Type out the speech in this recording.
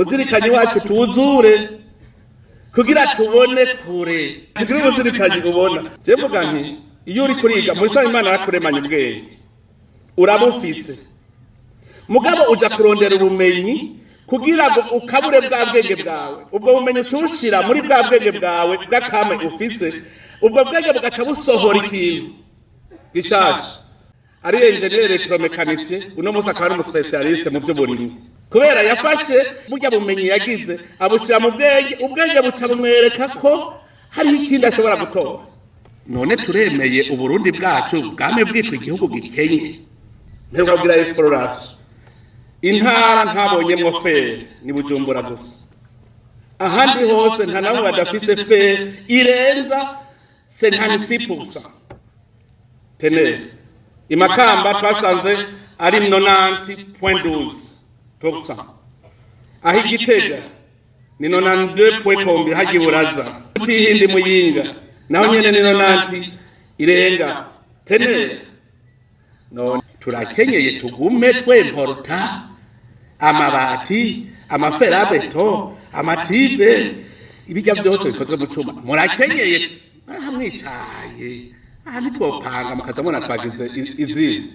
Umuzirikanyi wacu tuwuzure kugira tubone kure, tugire umuzirikanyi ubona. Je mvuga nti iyo uri kuriga muri Imana yakuremanye ubwenge, urabufise, mugabo uja kurondera ubumenyi kugira ngo ukabure bwa bwenge bwawe. Ubwo bumenyi ucushira muri bwa bwenge bwawe bw'akame ufise, ubwo bwenge bugaca busohora ikintu gishasha. Ari ingénieur électromécanicien, uno munsi akaba ari umuspécialiste mu by'uburimyi, kubera yafashe burya bumenyi yagize abushyira mu bwenge, ubwenge buca bumwereka ko hariho ikindi ashobora gutora. None turemeye Uburundi bwacu bwame bwitwa igihugu gikenye? Mperuka kugira exploration, intara ntabonyemwo fer ni Bujumbura gusa. Ahandi hose nta namwe badafise fer irenza 56% teneur. Imakamba twasanze ari 90.12%, aho Igitega ni 92 point combien, hajya Iburaza utihindi Muyinga naho nyene ni 90 irenga teneur. None turakenyeye, tugume twemporuta amabati, amaferabeto, amatubes, ibijya byose bikozwe mu cuma? Murakenyeye, hamwicaye aha ntitwopanga mukaza mubona twagize izindi.